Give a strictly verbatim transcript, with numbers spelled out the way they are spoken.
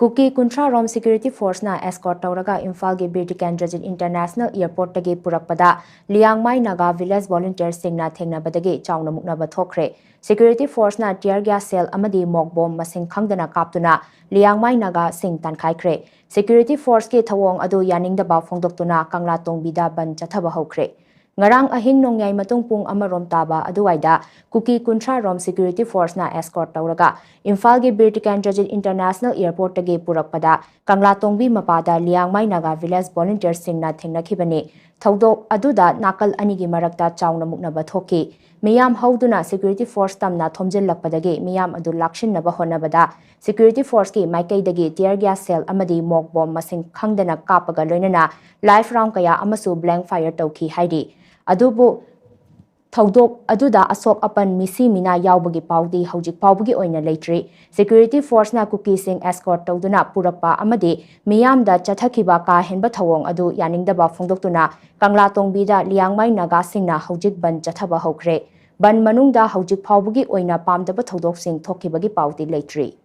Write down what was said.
ꯀꯨꯀꯤ ꯀꯨꯟꯊ꯭ꯔꯥ ꯔꯣꯝ ꯁꯦꯀ꯭ꯌꯨꯔꯤꯇꯤ ꯐꯣꯔꯁꯅ ꯑꯦꯁꯀꯣꯔꯠ ꯇꯧꯔꯒ ꯏꯝꯐꯥꯜꯒꯤ ꯕꯤꯔ ꯇꯤꯀꯦꯟꯗ꯭ꯔꯖꯤꯠ ꯏꯟꯇꯔꯅꯦꯁꯅꯦꯜ ꯑꯦꯌꯔꯄꯣꯔꯠꯇꯒꯤ ꯄꯨꯔꯛꯄꯗ ꯂꯤꯌꯥꯡꯃꯥꯏ ꯅꯥꯒꯥ ꯚꯤꯂꯦꯖ ꯚꯣꯂꯨꯟꯇꯤꯌꯔꯁꯤꯡꯅ ꯊꯦꯡꯅꯕꯗꯒꯤ ꯆꯥꯎꯅ ꯃꯨꯛꯅꯕ ꯊꯣꯛꯈ꯭ꯔꯦ꯫ ꯁꯦꯀ꯭ꯌꯨꯔꯤꯇꯤ ꯐꯣꯔꯁꯅ ꯇꯤꯌꯔ ꯒ꯭ꯌꯥꯁ ꯁꯦꯜ ꯑꯃꯗꯤ ꯃꯣꯛ ꯕꯣꯝ ꯃꯁꯤꯡ ꯈꯪꯗꯅ ꯀꯥꯞꯇꯨꯅ ꯂꯤꯌꯥꯡꯃꯥꯏ ꯅꯥꯒꯥꯁꯤꯡ ꯇꯥꯟꯈꯥꯏꯈ꯭ꯔꯦ꯫ ꯁꯦꯀ꯭ꯌꯨꯔꯤꯇꯤ ꯐꯣꯔꯁꯀꯤ ꯊꯧꯑꯣꯡ ꯑꯗꯨ ꯌꯥꯅꯤꯡꯗꯕ ꯐꯣꯡꯗꯣꯛꯇꯨꯅ ꯀꯪꯂꯥꯇꯣꯡꯕꯤꯗ ꯕꯟ ꯆꯠꯊꯕ ꯍꯧꯈ꯭ꯔꯦ꯫ ꯉꯔꯥꯡ ꯑꯍꯤꯡ ꯅꯣꯡꯌꯥꯏ ꯃꯇꯨꯡ ꯄꯨꯡ ꯑꯃ ꯔꯣꯝ ꯇꯥꯕ ꯑꯗꯨꯋꯥꯏꯗ ꯀꯨꯀꯤ ꯀꯨꯟꯊ꯭ꯔꯥ ꯔꯣꯝ ꯁꯦꯀ꯭ꯌꯨꯔꯤꯇꯤ ꯐꯣꯔꯁꯅ ꯑꯦꯁꯀꯣꯔꯠ ꯇꯧꯔꯒ ꯏꯝꯐꯥꯜꯒꯤ ꯕꯤꯔ ꯇꯤꯀꯦꯟꯗ꯭ꯔꯖꯤꯠ ꯏꯟꯇꯔꯅꯦꯁꯅꯦꯜ ꯑꯦꯌꯔꯄꯣꯔꯠꯇꯒꯤ ꯄꯨꯔꯛꯄꯗ ꯀꯪꯂꯥꯇꯣꯡꯕꯤ ꯃꯄꯥꯗ ꯂꯤꯌꯥꯡꯃꯥꯏ ꯅꯥꯒꯥ ꯚꯤꯂꯦꯖ ꯚꯣꯂꯨꯟꯇꯤꯌꯔꯁꯤꯡꯅ ꯊꯦꯡꯅꯈꯤꯕꯅꯤ꯫ ꯊꯧꯗꯣꯛ ꯑꯗꯨꯗ ꯅꯥꯀꯜ ꯑꯅꯤꯒꯤ ꯃꯔꯛꯇ ꯆꯥꯎꯅ ꯃꯨꯛꯅꯕ ꯊꯣꯛꯈꯤ꯫ ꯃꯤꯌꯥꯝ ꯍꯧꯗꯨꯅ ꯁꯦꯀ꯭ꯌꯨꯔꯤꯇꯤ ꯐꯣꯔꯁ ꯇꯝꯅ ꯊꯣꯝꯖꯤꯜꯂꯛꯄꯗꯒꯤ ꯃꯤꯌꯥꯝ ꯑꯗꯨ ꯂꯥꯛꯁꯤꯟꯅꯕ ꯍꯣꯠꯅꯕꯗ ꯁꯦꯀ꯭ꯌꯨꯔꯤꯇꯤ ꯐꯣꯔꯁꯀꯤ ꯃꯥꯏꯀꯩꯗꯒꯤ ꯇꯤꯌꯔ ꯒ꯭ꯌꯥꯁ ꯁꯦꯜ ꯑꯃꯗꯤ ꯃꯣꯛ ꯕꯣꯝ ꯃꯁꯤꯡ ꯈꯪꯗꯅ ꯀꯥꯞꯄꯒ ꯂꯣꯏꯅꯅ ꯂꯥꯏꯐ ꯔꯥꯎꯟ ꯀꯌꯥ ꯑꯃꯁꯨ ꯕ꯭ꯂꯦꯡ ꯐꯥꯌꯔ ꯇꯧꯈꯤ ꯍꯥꯏꯔꯤ꯫ ꯑꯗꯨꯕꯨ ꯊꯧꯗꯣꯛ ꯑꯗꯨꯗ ꯑꯁꯣꯛ ꯑꯄꯟ ꯃꯤꯁꯤ ꯃꯤꯅꯥ ꯌꯥꯎꯕꯒꯤ ꯄꯥꯎꯗꯤ ꯍꯧꯖꯤꯛ ꯐꯥꯎꯕꯒꯤ ꯑꯣꯏꯅ ꯂꯩꯇ꯭ꯔꯤ꯫ ꯁꯦꯀ꯭ꯌꯨꯔꯤꯇꯤ ꯐꯣꯔꯁꯅ ꯀꯨꯀꯤꯁꯤꯡ ꯑꯦꯁꯀꯣꯔꯠ ꯇꯧꯗꯨꯅ ꯄꯨꯔꯛꯄ ꯑꯃꯗꯤ ꯃꯤꯌꯥꯝꯗ ꯆꯠꯊꯈꯤꯕ ꯀꯥ ꯍꯦꯟꯕ ꯊꯧꯑꯣꯡ ꯑꯗꯨ ꯌꯥꯅꯤꯡꯗꯕ ꯐꯣꯡꯗꯣꯛꯇꯨꯅ ꯀꯪꯂꯥꯇꯣꯡꯕꯤꯗ ꯂꯤꯌꯥꯡꯃꯥꯏ ꯅꯥꯒꯥꯁꯤꯡꯅ ꯍꯧꯖꯤꯛ ꯕꯟ ꯆꯠꯊꯕ ꯍꯧꯈ꯭ꯔꯦ꯫ ꯕꯟ ꯃꯅꯨꯡꯗ ꯍꯧꯖꯤꯛ ꯐꯥꯎꯕꯒꯤ ꯑꯣꯏꯅ ꯄꯥꯝꯗꯕ ꯊꯧꯗꯣꯛꯁꯤꯡ ꯊꯣꯛꯈꯤꯕꯒꯤ ꯄꯥꯎꯗꯤ ꯂꯩꯇ꯭ꯔꯤ꯫